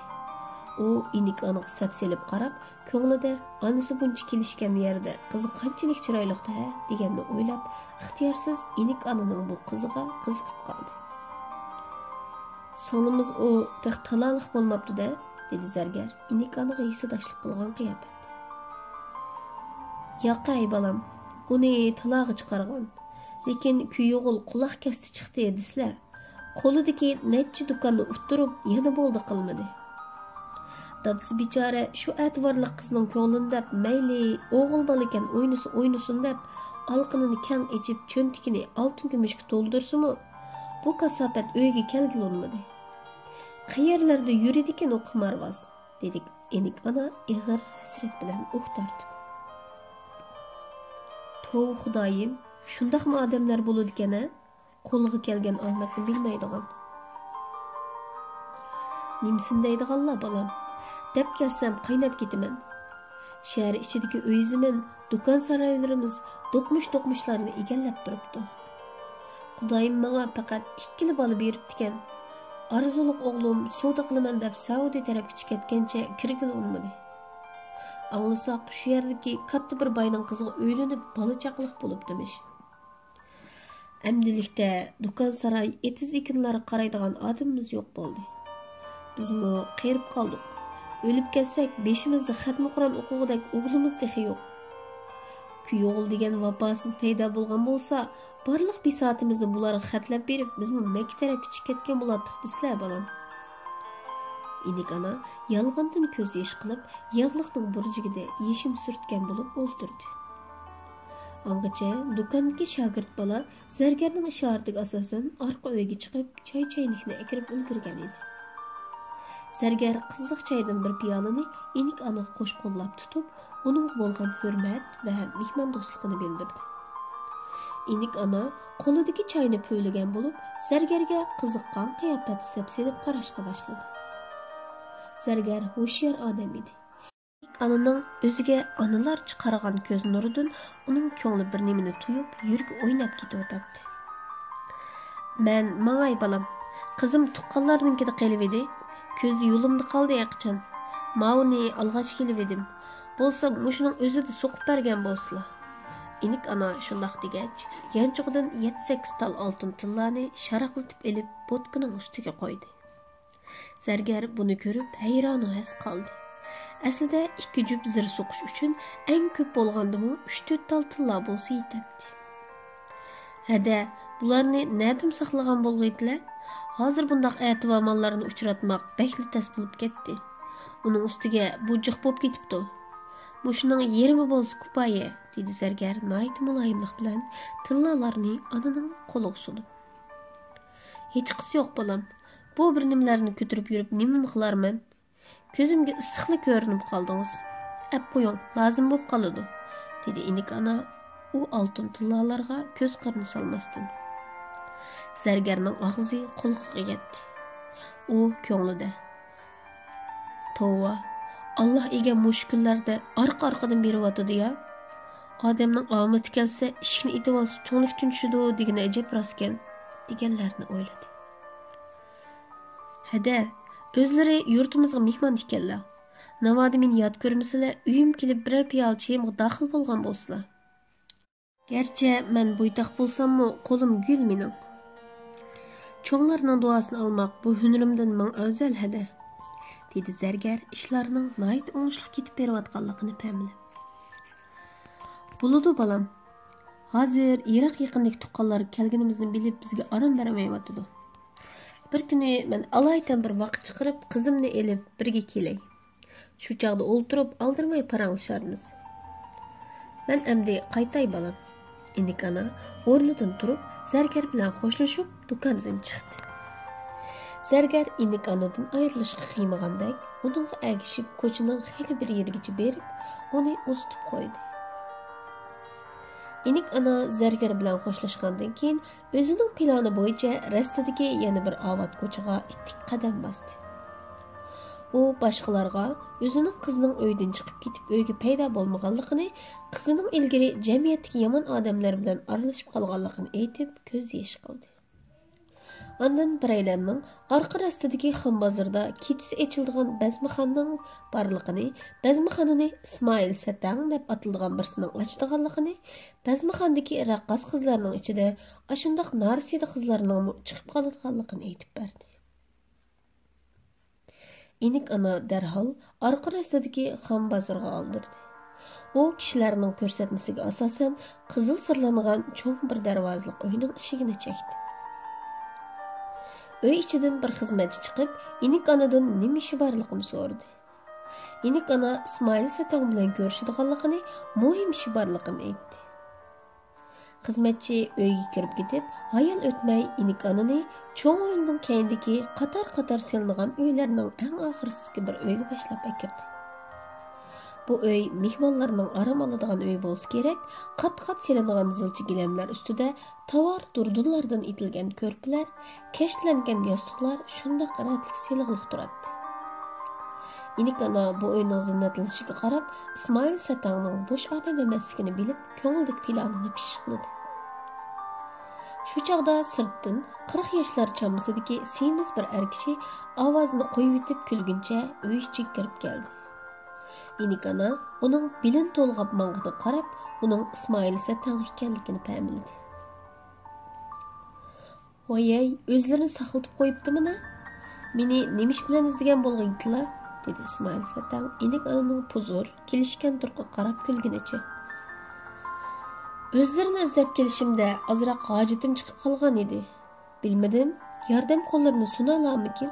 ئۇ ئىنىك ئانىغا سەپسېلىپ قاراپ، كۆڭلىدە «ئانىسى بۇنچە كېلىشكەن يەردە قىزى قانچىلىك چىرايلىقتۇ ھە» دېگەننى ئويلاپ، ئىختىيارسىز ئىنىك ئانىنىڭ بۇ قىزىغا قىزىقىپ قالدى. «سىڭلىمىز ئۇ تېخى تالالىق بولماپتۇ-دە»، دېدى زەرگەر ئىنىك ئانىغا ھېسداشلىق قىلغان قىياپەتتە. «ياقەي، بالام، ئۇنى تالاغا چىقارغان. لېكىن كۈيئوغۇل قۇلاق كەستى چىقتى دېسىلە، قولىدىكى نەچچە دۇكاننى ئۇتتۇرۇپ، يەنە بولدى قىلمىدى. دادىسى بىچارە شۇ ئەتىۋارلىق قىزنىڭ كۆڭلىنى دەپ، مەيلى ئوغۇل بالىكەن، ئوينىسا ئوينىسۇن دەپ، ئالىقىنىنى كەڭ ئېچىپ، چۆنتىكىنى ئالتۇن كۈمۈشكە تولدۇرسىمۇ، بۇ كاساپەت ئۆيگە كەلگىلى ئۇنىمىدى. قەيەرلەردە يۈرىدىكەن ئۇ قىمارۋاز؟» دېدى ئىنىك ئانا ئېغىر ھەسرەت بىلەن ئۇھ تارتىپ. «توۋا خۇدايىم، شۇنداقمۇ ئادەملەر بولىدىكەن-ھە؟ قولىغا كەلگەن ئامەتنى بىلمەيدىغان.» «نېمىسىنى دەيدىغانلا، بالام؟ دەپ كەلسەم قايناپ كېتىمەن. شەھەر ئىچىدىكى ئۆي-زېمىن، دۇكان-سارايلىرىمىز دوقمۇش-دوقمۇشلارنى ئىگىلەپ تۇرۇپتۇ. خۇدايىم ماڭا پەقەت ئىككىلا بالا بېرىپتىكەن. ئارزۇلۇق ئوغلۇم سودا قىلىمەن دەپ سەئۇدى تەرەپكىچە كەتكەنچە كىرگىلى ئۇنىمىدى. ئاڭلىساق، شۇ يەردىكى كاتتا بىر باينىڭ قىزىغا ئۆيلىنىپ، بالا-چاقىلىق بولۇپتىمىش. ئەمدىلىكتە دۇكان-ساراي، ئېتىز-ئېكىنلارغا قارايدىغان ئادىمىمىز يوق بولدى. بىزمۇ قېرىپ قالدۇق. ئۆلۈپ كەتسەك، بېشىمىزدا خەتمە قۇرئان ئوقۇغۇدەك ئوغلىمىز تېخى يوق. كۈيئوغۇل دېگەن ۋاپاسىز پەيدا بولغان بولسا، بارلىق بىساتىمىزنى بۇلارغا خەتلەپ بېرىپ، بىزمۇ مەككە تەرەپكە چىقىپ كەتكەن بولاتتۇق دېسىلە، بالام. ئىنىك ئانا يالغاندىن كۆز يېشى قىلىپ، ياغلىقنىڭ بۇرجىكىدە يېشىم سۈرتكەن بولۇپ ئولتۇردى. ئاڭغىچە دۇكاندىكى شاگىرت بالا زەرگەرنىڭ ئىشارىتىگە ئاساسەن ئارقا ئۆيگە چىقىپ، چاي چەينىكنى ئەكىرىپ ئۈلگۈرگەن ئىدى. زەرگەر قىزىق چايدىن بىر پىيالىنى ئىنىك ئانىغا قوش قوللاپ تۇتۇپ، ئۇنىڭغا بولغان ھۆرمەت ۋە مېھماندوستلۇقىنى بىلدۈردى. ئىنىك ئانا قولىدىكى چاينى پۈۋلىگەن بولۇپ، زەرگەرگە قىزىققان قىياپەتتە سەپسېلىپ قاراشقا باشلىدى. زەرگەر ھوشيار ئادەم ئىدى. ئانىنىڭ ئۆزىگە ئانىلارچە قارىغان كۆز نۇرىدىن ئۇنىڭ كۆڭلى بىر نېمىنى تۇيۇپ، يۈرىكى ئويناپ كېتىۋاتاتتى. مەن ماڭاي، بالام. قىزىم تۇغقانلارنىڭكىدە قېلىۋىدى. كۆزى يولۇمدا قالدى ھېلىقىچان. ماۋۇنى ئالغاچ كېلىۋىدىم. بولسا مۇشۇنىڭ ئۆزىدە سوقۇپ بەرگەن بولسىلا. ئىنىك ئانا شۇنداق دېگەچ، يانچۇقىدىن يەتتە-سەككىز تال ئالتۇن تىللانى شاراقلىتىپ ئېلىپ، بوتكىنىڭ ئۈستىگە قويدى. زەرگەر بۇنى كۆرۈپ ھەيرانۇ ھەس قالدى. ئەسلىدە ئىككى جۈپ زىر سوقۇش ئۈچۈن ئەڭ كۆپ بولغاندىمۇ ئۈچ-تۆت تال تىللا بولسا يېتەتتى. ھەدە، بۇلارنى نەدىن ساقلىغان بولغىيتىلە؟ ھازىر بۇنداق ئەتىۋا ماللارنى ئۇچراتماق بەكلا تەس بولۇپ كەتتى. ئۇنىڭ ئۈستىگە بۇ جىق بولۇپ كېتىپتۇ. مۇشۇنىڭ يېرىمى بولسا كۇپايە، دېدى زەرگەر ناھايىتى مۇلايىملىق بىلەن تىللالارنى ئانىنىڭ قولىغا سۇنۇپ. ھېچقىسى يوق، بالام. بۇ بىر نېمىلەرنى كۆتۈرۈپ يۈرۈپ نېمىمۇ قىلارمەن؟ كۆزۈمگە ئىسسىقلا كۆرۈنۈپ قالدىڭىز. ئەپ قويۇڭ، لازىم بولۇپ قالىدۇ، دېدى ئىنىك ئانا ئۇ ئالتۇن تىللالارغا كۆز قىرىنى سالماستىن. زەرگەرنىڭ ئاغزى قۇلىقىغا يەتتى. ئۇ كۆڭلىدە، توۋا، ئاللا ئىگەم مۇشۇ كۈنلەردە ئارقا-ئارقىدىن بېرىۋاتىدۇ يا. ئادەمنىڭ ئامىتى كەلسە، ئىشىكنى ئېتىۋالسا تۈڭلۈكتىن چۈشىدۇ دېگىنى ئەجەب راستكەن، دېگەنلەرنى ئويلىدى. ھەدە، ئۆزلىرى يۇرتىمىزغا مېھمان ئىكەنلا. ناۋادا مېنى يات كۆرمىسىلە، ئۆيۈم كېلىپ بىرەر پىيالە چېيىمغا داخىل بولغان بولسىلا. گەرچە مەن بويتاق بولساممۇ، قولۇم گۈل مېنىڭ. چوڭلارنىڭ دۇئاسىنى ئالماق بۇ ھۈنىرىمدىن مىڭ ئەۋزەل ھەدە، دېدى زەرگەر ئىشلارنىڭ ناھايىتى ئوڭۇشلۇق كېتىپ بېرىۋاتقانلىقىنى پەملەپ. بولىدۇ، بالام. ھازىر يىراق يېقىندىكى تۇغقانلار كەلگىنىمىزنى بىلىپ، بىزگە ئارام بەرمەيۋاتىدۇ. بىر كۈنى مەن ئالايىتەن بىر ۋاقىت چىقىرىپ، قىزىمنى ئېلىپ بىرگە كېلەي. شۇ چاغدا ئولتۇرۇپ، ئالدىرىماي پاراڭلىشارمىز. مەن ئەمدى قايتاي، بالام. ئىنىك ئانا ئورنىدىن تۇرۇپ، زەرگەر بىلەن خوشلىشىپ، دۇكاندىن چىقتى. زەرگەر ئىنىك ئانىدىن ئايرىلىشقا قىيمىغاندەك، ئۇنىڭغا ئەگىشىپ، كوچىنىڭ خېلى بىر يېرىگىچە بېرىپ، ئۇنى ئۇزىتىپ قويدى. ئىنىك ئانا زەرگەر بىلەن خوشلاشقاندىن كېيىن، ئۆزىنىڭ پىلانى بويىچە رەستىدىكى يەنە بىر ئاۋات كوچىغا ئىتتىك قەدەم باستى. ئۇ باشقىلارغا ئۆزىنىڭ قىزىنىڭ ئۆيدىن چىقىپ كېتىپ، ئۆيگە پەيدا بولمىغانلىقىنى، قىزىنىڭ ئىلگىرى جەمئىيەتتىكى يامان ئادەملەر بىلەن ئارىلىشىپ قالغانلىقىنى ئېيتىپ، كۆز يېشى قىلدى. ئاندىن بىرەيلەننىڭ ئارقا رەستىدىكى خان بازىرىدا كېچىسى ئېچىلىدىغان بەزمىخانىنىڭ بارلىقىنى، بەزمىخانىنى ئىسمائىل سەتەڭ دەپ ئاتىلىدىغان بىرسىنىڭ ئاچىدىغانلىقىنى، بەزمىخانىدىكى رەققاس قىزلارنىڭ ئىچىدە ئاشۇنداق نارسىدە قىزلارنىڭمۇ چىقىپ قالىدىغانلىقىنى ئېيتىپ بەردى. ئىنىك ئانا دەرھال ئارقا رەستىدىكى خان بازىرىغا ئالدىردى. ئۇ كىشىلەرنىڭ كۆرسەتمىسىگە ئاساسەن، قىزىل سىرلانغان چوڭ بىر دەرۋازىلىق ئۆينىڭ ئىشىكىنى چەكتى. ئۆي ئىچىدىن بىر خىزمەتچى چىقىپ، ئىنىك ئانىدىن نېمە ئىشى بارلىقىنى سورىدى. ئىنىك ئانا ئىسمائىل سەتەڭ بىلەن كۆرۈشىدىغانلىقىنى، مۇھىم ئىشى بارلىقىنى ئېيتتى. خىزمەتچى ئۆيگە كىرىپ كېتىپ، ھايال ئۆتمەي ئىنىك ئانىنى چوڭ ھويلىنىڭ كەينىدىكى قاتار-قاتار سېلىنغان ئۆيلەرنىڭ ئەڭ ئاخىرسىدىكى بىر ئۆيگە باشلاپ ئەكىردى. بۇ ئۆي مېھمانلارنىڭ ئارام ئالىدىغان ئۆيى بولسا كېرەك، قات-قات سېلىنغان زىلچە گىلەملەر ئۈستىدە تاۋار دۇردۇنلاردىن ئېتىلگەن كۆرپىلەر، كەشتىلەنگەن ياستۇقلار شۇنداق رەتلىك سىلىقلىق تۇراتتى. ئىنىك ئانا بۇ ئۆينىڭ زىننەتلىنىشىگە قاراپ، ئىسمائىل سەتەڭنىڭ بوش ئادەم ئەمەسلىكىنى بىلىپ، كۆڭلىدىكى پىلانىنى پىششىقلىدى. شۇ چاغدا سىرتتىن قىرىق ياشلار چامىسىدىكى سېمىز بىر ئەر كىشى ئاۋازىنى قويۇۋېتىپ كۈلگىنىچە ئۆي ئىچىگە كىرىپ كەلدى. ئىنىك ئانا ئۇنىڭ بېلىنى تولغاپ ماڭغىنىغا قاراپ، ئۇنىڭ ئىسمائىل سەتەڭ ئىكەنلىكىنى پەملىدى. ۋايەي، ئۆزلىرىنى ساقلىتىپ قويۇپتىمىنا؟ مېنى نېمە ئىش بىلەن ئىزدىگەن بولغىيتتىلا؟ دېدى ئىسمائىل سەتەڭ ئىنىك ئانىنىڭ پۇزۇر، كېلىشكەن تۇرقىغا قاراپ كۈلگىنىچە. ئۆزلىرىنى ئىزدەپ كېلىشىمدە ئازراق ھاجىتىم چىقىپ قالغان ئىدى. بىلمىدىم، ياردەم قوللىرىنى سۇنالارمىكىن؟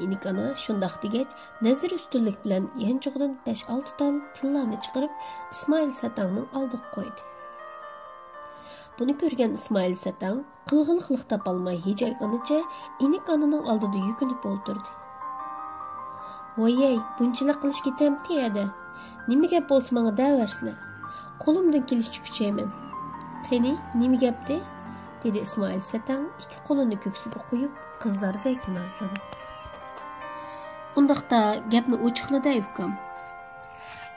يېنىك ئانا شۇنداق دېگەچ، نەزىر ئۈستۈنلۈك بىلەن يانچۇقىدىن بەش-ئالتە تال تىللانى چىقىرىپ، ئىسمائىل سەتەڭنىڭ ئالدىغا قويدى. بۇنى كۆرگەن ئىسمائىل سەتەڭ قىلغىلى قىلىق تاپالماي ھىجايغىنىچە يېنىك ئانىنىڭ ئالدىدا يۈكۈنۈپ ئولتۇردى. ۋايەي، بۇنچىلىك قىلىش كېتەمتى ھەدە؟ نېمە گەپ بولسا ماڭا دەۋەرسىلە. قولۇمدىن كېلىشىچە كۈچەيمەن. قېنى، نېمە گەپتى؟ دېدى ئىسمائىل سەتەڭ ئىككى قولىنى كۆكسىگە قويۇپ، قىزلاردەك نازلىنىپ. ئۇنداقتا گەپنى ئوچۇقلا دەي، ئۇكام.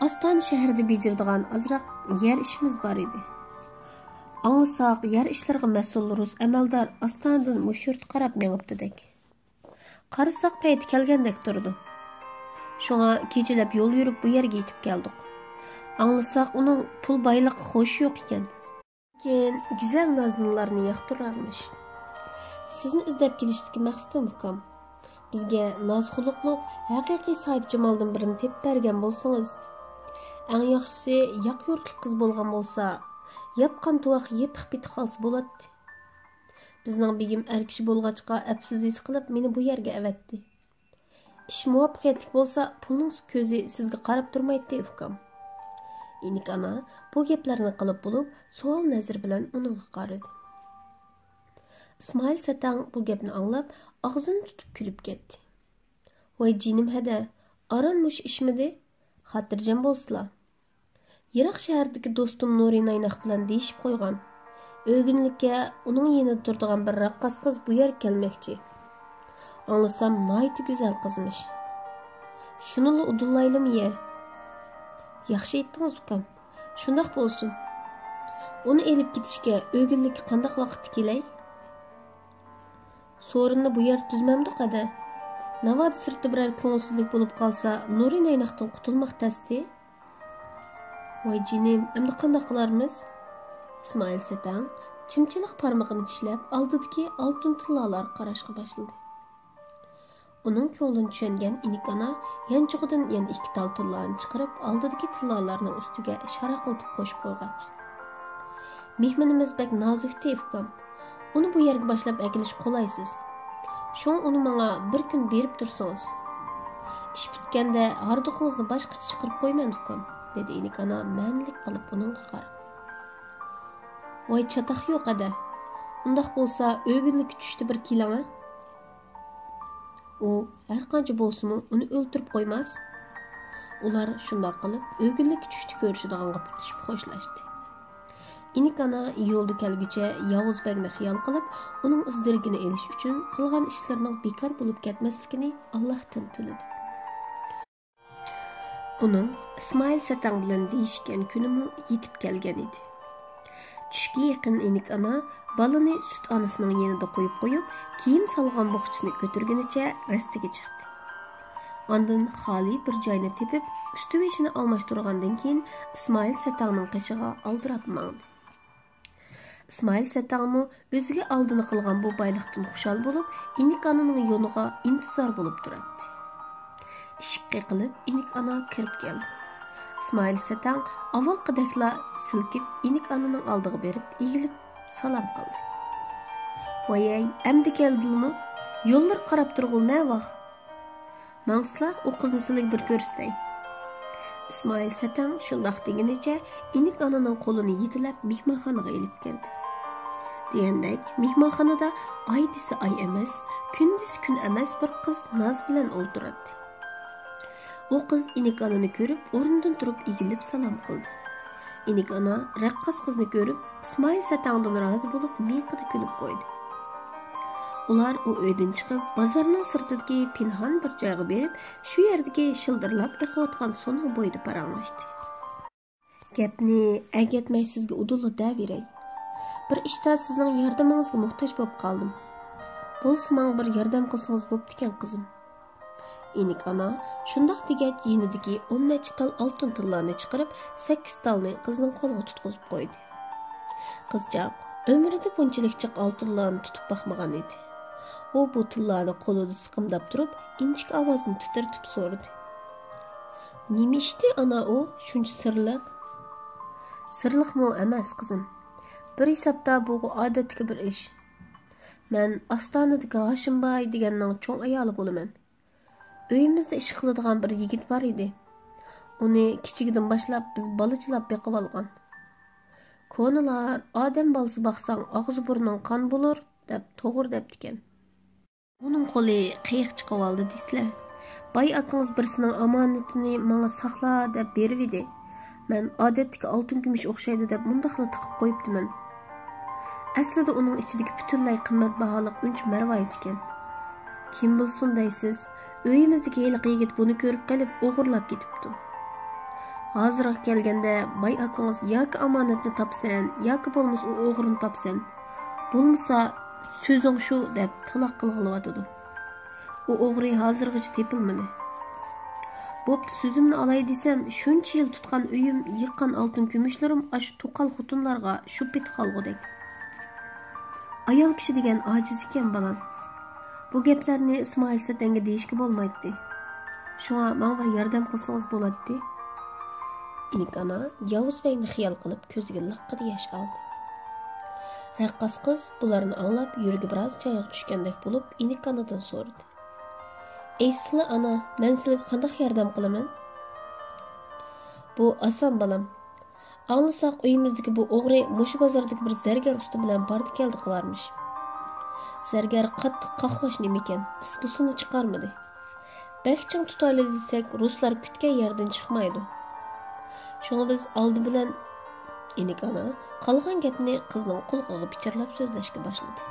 ئاستانە شەھىرىدە بېجىرىدىغان ئازراق يەر ئىشىمىز بار ئىدى. ئاڭلىساق، يەر ئىشلىرىغا مەسئۇل رۇس ئەمەلدار ئاستانىدىن مۇشۇ يۇرتقا قاراپ مېڭىپتىدەك. قارىساق، پەيتى كەلگەندەك تۇرىدۇ. شۇڭا كېچىلەپ يول يۈرۈپ بۇ يەرگە يېتىپ كەلدۇق. ئاڭلىساق، ئۇنىڭ پۇل بايلىقى خوشى يوق ئىكەن. لېكىن گۈزەل نازنىنلارنى ياقتۇرارمىش. سىزنى ئىزدەپ كېلىشتىكى مەقسىتىم، ئۇكام، بىزگە ناز خۇلقلۇق، ھەقىقىي ساھىبجامالدىن بىرىنى تېپىپ بەرگەن بولسىڭىز. ئەڭ ياخشىسى، ياق يۇرتلۇق قىز بولغان بولسا، ياپقان تۇۋاق يېپىق پېتى قالسا بولاتتى. بىزنىڭ بېگىم ئەر كىشى بولغاچقا، ئەپسىز ھېس قىلىپ، مېنى بۇ يەرگە ئەۋەتتى. ئىش مۇۋەپپەقىيەتلىك بولسا، پۇلنىڭ كۆزى سىزگە قاراپ تۇرمايتتى، ئۇكام. يېنىك ئانا بۇ گەپلەرنى قىلىپ بولۇپ، سوئال نەزىرى بىلەن ئۇنىڭغا قارىدى. ئىسمائىل سەتەڭ بۇ گەپنى ئاڭلاپ، ئاغزىنى تۇتۇپ كۈلۈپ كەتتى. ۋاي جېنىم ھەدە، ئاران مۇشۇ ئىشمىدى؟ خاتىرجەم بولسىلا. يىراق شەھەردىكى دوستۇم نۇرى نايناق بىلەن دېيىشىپ قويغان. ئۆگۈنلۈككە ئۇنىڭ يېنىدا تۇرىدىغان بىر راققاس قىز بۇ يەرگە كەلمەكچى. ئاڭلىسام، ناھايىتى گۈزەل قىزمىش. شۇنىلا ئۇدۇللايلىمۇ يە؟ ياخشى ئېيتتىڭىز، ئۇكام. شۇنداق بولسۇن. ئۇنى ئېلىپ كېتىشكە ئۆگۈنلۈككە قانداق ۋاقىتتا كېلەي؟ سورۇننى بۇ يەردە تۈزمەمدۇق ھەدە. ناۋادا سىرتتا بىرەر كۆڭۈلسىزلىك بولۇپ قالسا، نۇرى نايناقتىن قۇتۇلماق تەستى. ۋاي جېنىم، ئەمدى قانداق قىلارمىز؟ ئىسمائىل سەتەڭ چىمچىلىق پارمىقىنى چىشلەپ، ئالدىدىكى ئالتۇن تىللالارغا قاراشقا باشلىدى. ئۇنىڭ كۆڭلىنى چۈشەنگەن ئىنىك ئانا يانچۇقىدىن يەنە ئىككى تال تىللانى چىقىرىپ، ئالدىدىكى تىللالارنىڭ ئۈستىگە شاراقلىتىپ قوشۇپ قويغاچ. مېھمىنىمىز بەك نازۇكتى، ئۇكام. ئۇنى بۇ يەرگە باشلاپ ئەكېلىش قولايسىز. شۇڭا ئۇنى ماڭا بىر كۈن بېرىپ تۇرسىڭىز. ئىش پۈتكەندە ھاردۇقىڭىزنى باشقىچە چىقىرىپ قويىمەن، ئۇكام، دېدى ئىنىك ئانا مەنىلىك قىلىپ ئۇنىڭغا قاراپ. ۋاي چاتاق يوق ھەدە. ئۇنداق بولسا ئۆگۈنلۈككە چۈشتە بىر كېلىڭە. ئۇ ھەرقانچە بولسىمۇ ئۇنى ئۆلتۈرۈپ قويماس. ئۇلار شۇنداق قىلىپ ئۆگۈنلۈككە چۈشتە كۆرۈشىدىغانغا پۈتۈشۈپ خوشلاشتى. ئىنىك ئانا يولدا كەلگۈچە ياۋۇز بەگنى خىيال قىلىپ، ئۇنىڭ ئىز دېرىكىنى ئېلىش ئۈچۈن قىلغان ئىشلىرىنىڭ بىكار بولۇپ كەتمەسلىكىنى ئاللاھتىن تىلىدى. ئۇنىڭ ئىسمائىل سەتەڭ بىلەن دېيىشكەن كۈنىمۇ يېتىپ كەلگەن ئىدى. چۈشكە يېقىن ئىنىك ئانا بالىنى سۈت ئانىسىنىڭ يېنىدا قويۇپ قويۇپ، كىيىم سالغان بوخچىسىنى كۆتۈرگىنىچە رەستىگە چىقتى. ئاندىن خالىي بىر جاينى تېپىپ، ئۈستى بېشىنى ئالماشتۇرغاندىن كېيىن، ئىسمائىل سەتەڭنىڭ قېشىغا ئالدىراپ ماڭدى. ئىسمائىل سەتەڭمۇ ئۆزىگە ئالدىنى قىلغان بۇ بايلىقتىن خۇشال بولۇپ، ئىنىك ئانىنىڭ يولىغا ئىنتىزار بولۇپ تۇراتتى. ئىشىك قېقىلىپ، ئىنىك ئانا كىرىپ كەلدى. ئىسمائىل سەتەڭ ئاۋۋالقىدەكلا سىلكىپ، ئىنىك ئانىنىڭ ئالدىغا بېرىپ، ئېگىلىپ سالام قىلدى. ۋايەي، ئەمدى كەلدىلىمۇ؟ يوللىرى قاراپ تۇرغىلى نە ۋاق؟ ماڭسىلا، ئۇ قىزنى سىلىگە بىر كۆرسىتەي. ئىسمائىل سەتەڭ شۇنداق دېگىنىچە ئىنىك ئانىنىڭ قولىنى يېتىلەپ مېھمانخانىغا ئېلىپ كىردى. دېگەندەك، مېھمانخانىدا ئاي دېسە ئاي ئەمەس، كۈن دېسە كۈن ئەمەس بىر قىز ناز بىلەن ئولتۇراتتى. ئۇ قىز ئىنىك ئانىنى كۆرۈپ، ئورنىدىن تۇرۇپ ئېگىلىپ سالام قىلدى. ئىنىك ئانا رەققاس قىزنى كۆرۈپ، ئىسمائىل سەتەڭدىن رازى بولۇپ، مىيىقىدا كۈلۈپ قويدى. ئۇلار ئۇ ئۆيدىن چىقىپ، بازارنىڭ سىرتىدىكى پىنھان بىر جايغا بېرىپ، شۇ يەردىكى شىلدىرلاپ ئېقىۋاتقان سۇنىڭ بويىدا پاراڭلاشتى. گەپنى ئەگەتمەي سىزگە ئۇدۇللا دەۋېرەي. بىر ئىشتا سىزنىڭ ياردىمىڭىزگە موھتاج بولۇپ قالدىم. بولسا ماڭا بىر ياردەم قىلسىڭىز بوپتىكەن، قىزىم. ئىنىك ئانا شۇنداق دېگەچ، يېنىدىكى ئون نەچچە تال ئالتۇن تىللانى چىقىرىپ، سەككىز تالنى قىزنىڭ قولىغا تۇتقۇزۇپ قويدى. قىزچاق ئۆمرىدە بۇنچىلىك جىق ئالتۇنلارنى تۇتۇپ باقمىغان ئىدى. ئۇ بۇ تىللانى قولىدا سىقىمداپ تۇرۇپ، ئىنچىكە ئاۋازنى تىترىتىپ سورىدى: «نېمە ئىشتى، ئانا، ئۇ شۇنچە سىرلىق؟» سىرلىقمۇ ئەمەس، قىزىم. بىر ھېسابتا بۇغۇ ئادەتتىكى بىر ئىش. مەن ئاستانىدىكى ھاشىمباي دېگەننىڭ چوڭ ئايالى بولىمەن. ئۆيىمىزدە ئىش قىلىدىغان بىر يىگىت بار ئىدى. ئۇنى كىچىكىدىن باشلاپ بىز بالا چىلاپ بېقىۋالغان. كونىلار، «ئادەم بالىسى باقساڭ، ئاغزى بۇرنۇڭ قان بولۇر» دەپ توغرا دەپتىكەن. ئۇنىڭ قولى قېيىق چىقىۋالدى دېسىلە. باي ئاكىڭىز بىرسىنىڭ ئامانىتىنى ماڭا ساقلا دەپ بېرىۋىدى. مەن ئادەتتىكى ئالتۇن كۈمۈش ئوخشايدۇ دەپ مۇنداقلا تىقىپ قويۇپتىمەن. ئەسلىدە ئۇنىڭ ئىچىدىكى پۈتۈنلەي قىممەت باھالىق ئۈنچە مەرۋايىت ئىكەن. كىم بىلسۇن دەيسىز، ئۆيىمىزدىكى ھېلىقى يىگىت بۇنى كۆرۈپ قېلىپ ئوغرىلاپ كېتىپتۇ. ھازىرغا كەلگەندە باي ئاكىڭىز ياكى ئامانەتنى تاپىسەن، ياكى بولمىسا ئۇ ئوغرىنى تاپىسەن. بولمىسا سۆزۈڭ شۇ دەپ تالاق قىلغىلىۋاتىدۇ. ئۇ ئوغرى ھازىرغىچە تېپىلمىدى. بوپتۇ، سۆزۈمنى ئالاي دېسەم، شۇنچە يىل تۇتقان ئۆيۈم، يىغقان ئالتۇن كۈمۈشلىرىم ئاشۇ توقال خوتۇنلارغا شۇ پېتى قالغۇدەك. ئايال كىشى دېگەن ئاجىز ئىكەن، بالام. بۇ گەپلەرنى ئىسمائىل سەتەڭگە دېيىشكە بولمايتتى. شۇڭا ماڭا بىر ياردەم قىلسىڭىز بولاتتى. ئىنىك ئانا ياۋۇز بەگنى خىيال قىلىپ كۆزىگە لىققىدە ياش ئالدى. رەققاس قىز بۇلارنى ئاڭلاپ يۈرىكى بىراز چايغا چۈشكەندەك بولۇپ ئىنىك ئانىدىن سورىدى. ئېيتسىلا ئانا، مەن سىلىگە قانداق ياردەم قىلىمەن؟ بۇ ئاسان بالام. ئاڭلىساق ئۆيىمىزدىكى بۇ ئوغرى مۇشۇ بازاردىكى بىر زەرگەر ئۇستا بىلەن باردى كەلدى قىلارمىش. زەرگەر قاتتىق قاقباش نېمىكەن، ئىس-پۇسىنى چىقارمىدى. بەك چىڭ تۇتايلى دېسەك، رۇسلار كۈتكەن يەردىن چىقمايدۇ. شۇڭا بىز ئالدى بىلەن، ئىنىك ئانا قالغان گەپنى قىزنىڭ قۇلىقىغا پىچىرلاپ سۆزلەشكە باشلىدى.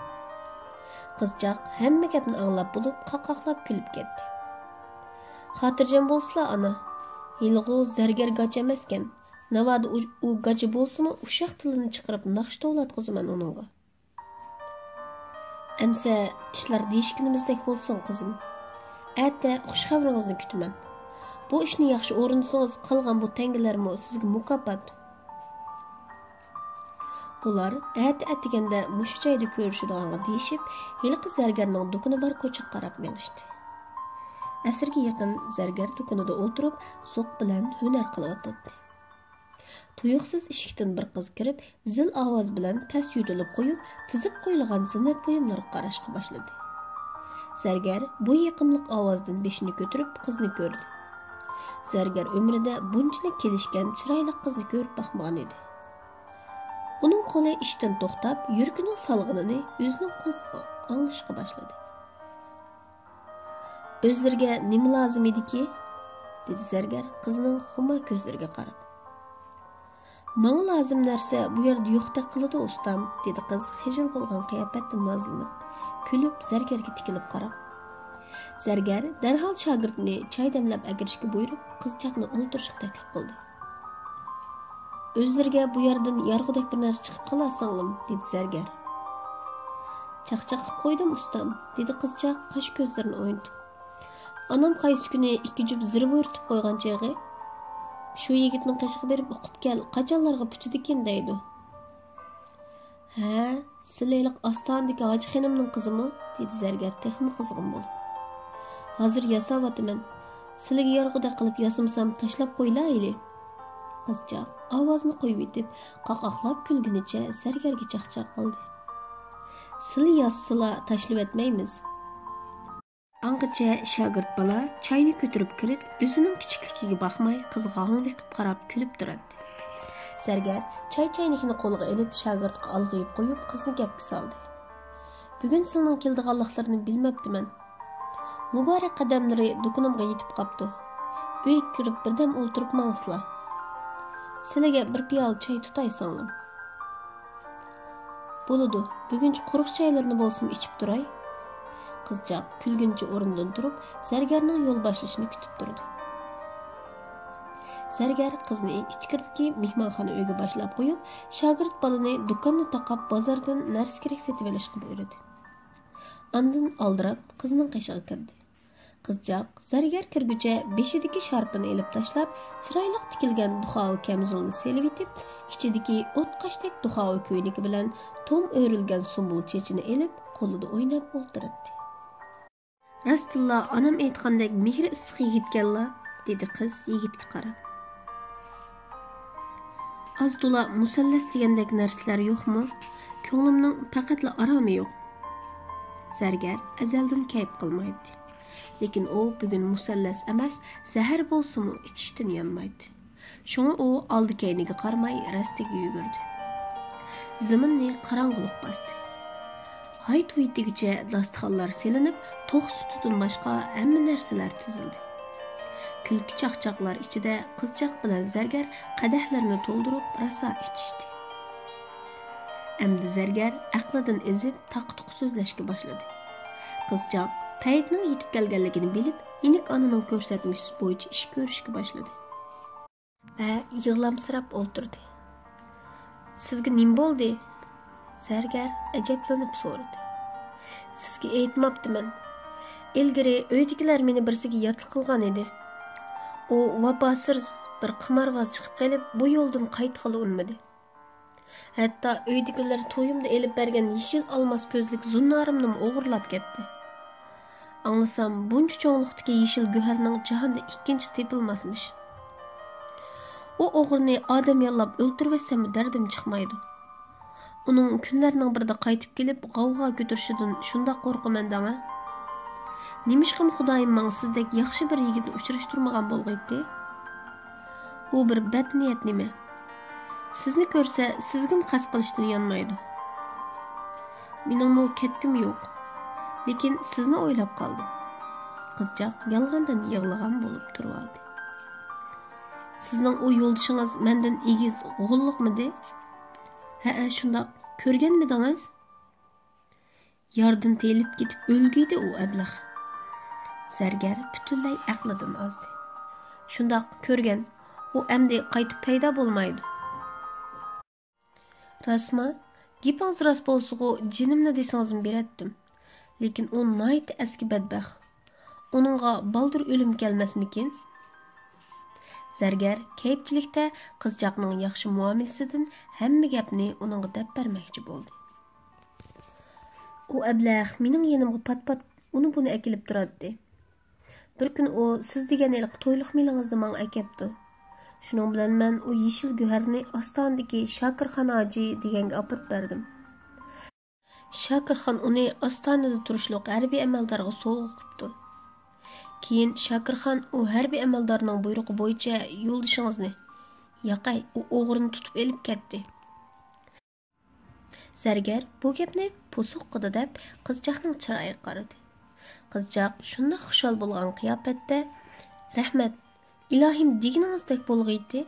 قىزچاق ھەممە گەپنى ئاڭلاپ بولۇپ، قاقاقلاپ كۈلۈپ كەتتى. خاتىرجەم بولسىلا ئانا، ھېلىغۇ زەرگەر گاچا ئەمەسكەن. ناۋادا ئۇ، ئۇ گاچا بولسىمۇ، ئۇششاق تىلىنى چىقىرىپ ناخشا توۋلاتقۇزىمەن ئۇنىڭغا. ئەمسە ئىشلار دېيىشكىنىمىزدەك بولسۇن، قىزىم. ئەتە خۇش خەۋىرىڭىزنى كۈتىمەن. بۇ ئىشنى ياخشى ئورۇندىسىڭىز، قالغان بۇ تەڭگىلەرمۇ سىزگە مۇكاپات. ئۇلار ئەتە ئەتىگەندە مۇشۇ جايدا كۆرۈشىدىغانغا دېيىشىپ، ھېلىقى زەرگەرنىڭ دۇكىنى بار كوچىغا قاراپ مېڭىشتى. ئەسىرگە يېقىن زەرگەر دۇكىنىدا ئولتۇرۇپ، زوق بىلەن ھۈنەر قىلىۋاتاتتى. تۇيۇقسىز ئىشىكتىن بىر قىز كىرىپ، زىل ئاۋاز بىلەن پەس يۆتىلىپ قويۇپ، تىزىپ قويۇلغان زىننەت بۇيۇملىرىغا قاراشقا باشلىدى. زەرگەر بۇ يېقىملىق ئاۋازدىن بېشىنى كۆتۈرۈپ، قىزنى كۆردى. زەرگەر ئۆمرىدە بۇنچىلىك كېلىشكەن، چىرايلىق قىزنى كۆرۈپ باقمىغان ئىدى. ئۇنىڭ قولى ئىشتىن توختاپ، يۈرىكىنىڭ سالغىنىنى ئۆزىنىڭ قۇلىقىغا ئاڭلىشقا باشلىدى. «ئۆزلىرىگە نېمە لازىم ئىدىكى؟» دېدى زەرگەر قىزنىڭ خۇمار كۆزلىرىگە قاراپ. «ماڭا لازىم نەرسە بۇ يەردە يوقتەك قىلىدۇ، ئۇستام»، دېدى قىز خىجىل بولغان قىياپەتتە نازلىنىپ، كۈلۈپ زەرگەرگە تىكىلىپ قاراپ. زەرگەر دەرھال شاگىرتىنى چاي دەملەپ ئەكىرىشكە بۇيرۇپ، قىزچاقنى ئولتۇرۇشقا تەكلىپ قىلدى. «ئۆزلىرىگە بۇ يەردىن يارغۇدەك بىر نەرسە چىقىپ قالا، سىڭلىم»، دېدى زەرگەر. «چاقچاق قىلىپ قويدۇم، ئۇستام»، دېدى قىزچاق قاش كۆزلىرىنى ئوينىتىپ. «ئانام قايسى كۈنى ئىككى جۈپ زىر بۇيرۇتۇپ قويغان چېغى، شۇ يىگىتنىڭ قېشىغا بېرىپ ئوقۇپ كەل، قاچانلارغا پۈتىدىكىن دەيدۇ.» «ھە، سىلى ھېلىقى ئاستانىدىكى ھاجى خېنىمنىڭ قىزىمۇ؟» دېدى زەرگەر تېخىمۇ قىزغىن بولۇپ. «ھازىر ياساۋاتىمەن. سىلىگە يارىغۇدەك قىلىپ ياسىمىسام، تاشلاپ قويلايلى.» قىزچاق ئاۋازىنى قويۇۋېتىپ، قاقاقلاپ كۈلگىنىچە زەرگەرگە چاقچاق قىلدى. «سىلى ياسىسىلا، تاشلىۋەتمەيمىز.» ئاڭغىچە شاگىرت بالا چاينى كۆتۈرۈپ كىرىپ، ئۆزىنىڭ كىچىكلىكىگە باقماي، قىزغا ھاڭۋېقىپ قاراپ كۈلۈپ تۇراتتى. زەرگەر چاي چاينىكىنى قولىغا ئېلىپ، شاگىرتقا ئالغىيىپ قويۇپ، قىزنى گەپكە سالدى. «بۈگۈن سىلىنىڭ كېلىدىغانلىقلىرىنى بىلمەپتىمەن. مۇبارەك قەدەملىرى دۇكىنىمغا يېتىپ قاپتۇ. ئۆيگە كىرىپ بىردەم ئولتۇرۇپ ماڭىسىلا. سىلىگە بىر پىيالە چاي تۇتاي، سىڭلىم.» «بولىدۇ، بۈگۈنچە قۇرۇق چايلىرىنى بولسىمۇ ئىچىپ تۇراي.» قىزچاق كۈلگىنىچە ئورنىدىن تۇرۇپ، زەرگەرنىڭ يول باشلىشىنى كۈتۈپ تۇردى. زەرگەر قىزنى ئىچكىرىدىكى مېھمانخانا ئۆيگە باشلاپ قويۇپ، شاگىرت بالىنى دۇكاننى تاقاپ، بازاردىن نەرسە-كېرەك سېتىۋېلىشقا بۇيرۇدى. ئاندىن ئالدىراپ قىزنىڭ قېشىغا كىردى. قىزچاق زەرگەر كىرگۈچە بېشىدىكى شارپىنى ئېلىپ تاشلاپ، چىرايلىق تىكىلگەن دۇخاۋا كەمزۇلىنى سېلىۋېتىپ، ئىچىدىكى ئوتقاشتەك دۇخاۋا كۆينىكى بىلەن توم ئۆرۈلگەن سۇمبۇل چېچىنى ئېلىپ، قولىدا ئويناپ ئولتۇراتتى. «راستتىنلا ئانام ئېيتقاندەك مېھرى ئىسسىق يىگىتكەنلا»، دېدى قىز يىگىتكە قاراپ. ئاز-تولا مۇسەللەس دېگەندەك نەرسىلەر يوقمۇ؟ كۆڭلۈمنىڭ پەقەتلا ئارامى يوق. زەرگەر ئەزەلدىن كەيپ قىلمايتتى. لېكىن ئۇ بۈگۈن مۇسەللەس ئەمەس، زەھەر بولسىمۇ ئىچىشتىن يانمايتتى. شۇڭا ئۇ ئالدى-كەينىگە قارىماي رەستىگە يۈگۈردى. زېمىننى قاراڭغۇلۇق باستى. ھاي-توي دېگۈچە داستىخانلار سېلىنىپ، توخۇ سۈتىدىن باشقا ھەممە نەرسىلەر تىزىلدى. كۈلكە-چاقچاقلار ئىچىدە قىزچاق بىلەن زەرگەر قەدەھلىرىنى تولدۇرۇپ راسا ئىچىشتى. ئەمدى زەرگەر ئەقلىدىن ئېزىپ، تاقا-تۇقا سۆزلەشكە باشلىدى. قىزچاق پەيتنىڭ يېتىپ كەلگەنلىكىنى بىلىپ، ئىنىك ئانىنىڭ كۆرسەتمىسى بويىچە ئىش كۆرۈشكە باشلىدى. ۋە يىغلامسىراپ ئولتۇردى. «سىزگە نېمە بولدى؟» زەرگەر ئەجەبلىنىپ سورىدى. «سىزگە ئېيتماپتىمەن. ئىلگىرى ئۆيدىكىلەر مېنى بىرسىگە ياتلىق قىلغان ئىدى. ئۇ ۋاپاسىز بىر قىمارۋاز چىقىپ قېلىپ، بۇ يولدىن قايتقىلى ئۇنىمىدى. ھەتتا ئۆيدىكىلەر تويۇمدا ئېلىپ بەرگەن يېشىل ئالماس كۆزلۈك زۇننارىمنىمۇ ئوغرىلاپ كەتتى. ئاڭلىسام، بۇنچە چوڭلۇقتىكى يېشىل گۆھەرنىڭ جاھاندا ئىككىنچىسى تېپىلماسمىش. ئۇ ئوغرىنى ئادەم ياللاپ ئۆلتۈرۈۋەتسەممۇ دەردىم چىقمايدۇ. ئۇنىڭ كۈنلەرنىڭ بىرىدە قايتىپ كېلىپ، غەۋغا كۆتۈرۈشىدىن شۇنداق قورقىمەن دەڭە. نېمىشقىمۇ خۇدايىم ماڭا سىزدەك ياخشى بىر يىگىتنى ئۇچراشتۇرمىغان بولغىيتتى؟ ئۇ بىر بەتنىيەت نېمە؟ سىزنى كۆرسە، سىزگىمۇ قەست قىلىشتىن يانمايدۇ. مېنىڭمۇ كەتكۈم يوق. لېكىن سىزنى ئويلاپ قالدىم.» قىزچاق يالغاندىن يىغلىغان بولۇپ تۇرۇۋالدى. «سىزنىڭ ئۇ يولدىشىڭىز مەندىن ئېگىز غوللۇقمىدى؟ ھەئە، شۇنداق. كۆرگەنمىدىڭىز؟ ياردىن تېيىلىپ كېتىپ ئۆلگۈيدى ئۇ ئەبلەخ.» زەرگەر پۈتۈنلەي ئەقلىدىن ئازدى. «شۇنداق، كۆرگەن. ئۇ ئەمدى قايتىپ پەيدا بولمايدۇ.» «راستما؟ گېپىڭىز راست بولسىغۇ، جېنىمنى دېسىڭىزمۇ بېرەتتىم. لېكىن ئۇ ناھايىتى ئەسكى بەتبەخت. ئۇنىڭغا بالدۇر ئۆلۈم كەلمەسمىكىن؟» زەرگەر كەيپچىلىكتە قىزچاقنىڭ ياخشى مۇئامىلىسىدىن ھەممە گەپنى ئۇنىڭغا دەپ بەرمەكچى بولدى. «ئۇ ئەبلەخ مېنىڭ يېنىمغا پات-پات ئۇنى-بۇنى ئەكېلىپ تۇراتتى. بىر كۈنى ئۇ سىز دېگەن ھېلىقى تويلۇق مېلىڭىزنى ماڭا ئەكەپتۇ. شۇنىڭ بىلەن مەن ئۇ يېشىل گۆھەرنى ئاستانىدىكى شاكىرخان ھاجى دېگەنگە ئاپىرىپ بەردىم. شاكىرخان ئۇنى ئاستانىدە تۇرۇشلۇق ھەربىي ئەمەلدارغا سوۋغا قىپتۇ. كېيىن شاكىرخان ئۇ ھەربىي ئەمەلدارنىڭ بۇيرۇقى بويىچە يولدىشىڭىزنى، ياقەي، ئۇ ئوغرىنى تۇتۇپ ئېلىپ كەتتى.» زەرگەر بۇ گەپنى پوسۇققىدە دەپ، قىزچاقنىڭ چىرايىغا قارىدى. قىزچاق شۇنداق خۇشال بولغان قىياپەتتە، «رەھمەت، ئىلاھىم، دېگىنىڭىزدەك بولغىيتى.»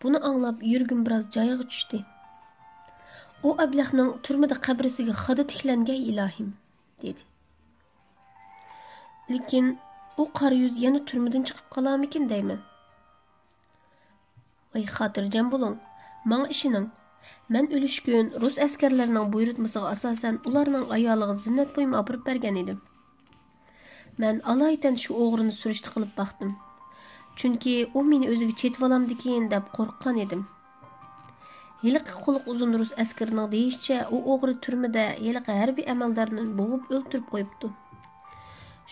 بۇنى ئاڭلاپ يۈرىكىم بىراز جايىغا چۈشتى. «ئۇ ئەبلەخنىڭ تۈرمىدە قەبرىسىگە خادا تىكلەنگەي ئىلاھىم!» دېدى. «لېكىن ئۇ قارا يۈز يەنە تۈرمىدىن چىقىپ قالارمىكىن دەيمەن.» ۋاي خاتىرجەم بولۇڭ، ماڭا ئىشىنىڭ. مەن ئۆلۈشكۈن رۇس ئەسكەرلىرىنىڭ بۇيرۇتمىسىغا ئاساسەن ئۇلارنىڭ ئايالىغا زىننەت بۇيۇمى ئاپىرىپ بەرگەن ئىدىم. مەن ئالايىتەن شۇ ئوغرىنى سۈرۈشتە قىلىپ باقتىم. چۈنكى ئۇ مېنى ئۆزىگە چېتىۋالامدىكىن دەپ قورققان ئىدىم. ھېلىقى قۇلىقى ئۇزۇن رۇس ئەسكىرىنىڭ دېيىشىچە، ئۇ ئوغرى تۈرمىدە ھېلىقى ھەربىي ئەمەلدارنى بوغۇپ ئۆلتۈرۈپ قويۇپتۇ.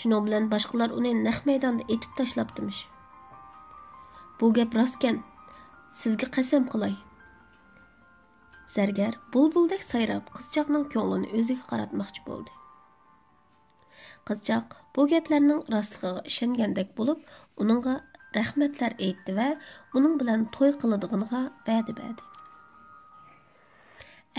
شۇنىڭ بىلەن باشقىلار ئۇنى نەق مەيداندا ئېتىپ تاشلاپتىمىش. بۇ گەپ راستكەن، سىزگە قەسەم قىلاي. زەرگەر بۇلبۇلدەك سايراپ، قىزچاقنىڭ كۆڭلىنى ئۆزىگە قاراتماقچى بولدى. قىزچاق بۇ گەپلەرنىڭ راستلىقىغا ئىشەنگەندەك بولۇپ، ئۇنىڭغا رەھمەتلەر ئېيتتى ۋە ئۇنىڭ بىلەن توي قىلىدىغىنىغا ۋەدە بەردى.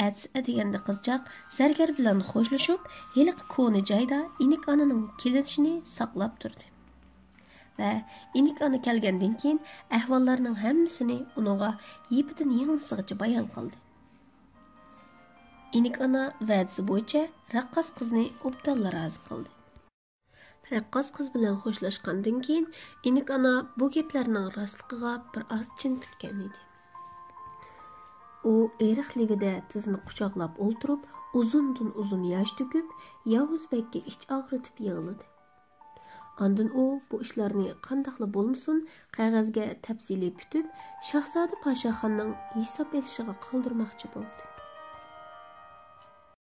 ئەتىسى ئەتىگەندە قىزچاق زەرگەر بىلەن خوشلىشىپ، ھېلىقى كونا جايدا ئىنىك ئانىنىڭ كېلىشىنى ساقلاپ تۇردى. ۋە ئىنىك ئانا كەلگەندىن كېيىن ئەھۋاللارنىڭ ھەممىسىنى ئۇنىڭغا يىپىدىن يىڭنىسىغىچە بايان قىلدى. ئىنىك ئانا ۋەدىسى بويىچە رەققاس قىزنى ئوبدانلا رازى قىلدى. رەققاس قىز بىلەن خوشلاشقاندىن كېيىن، ئىنىك ئانا بۇ گەپلەرنىڭ راستلىقىغا بىر ئاز چىن پۈتكەن ئىدى. ئۇ ئېرىق لېۋىدە تىزىنى قۇچاقلاپ ئولتۇرۇپ، ئۇزۇندىن ئۇزۇن ياش تۆكۈپ، ياۋۇز بەگكە ئىچ ئاغرىتىپ يىغلىدى. ئاندىن ئۇ بۇ ئىشلارنى قانداقلا بولمىسۇن، قەغەزگە تەپسىلىي پۈتۈپ، شاھزادە پاشاخاننىڭ ھېساب ئېلىشىغا قالدۇرماقچى بولدى.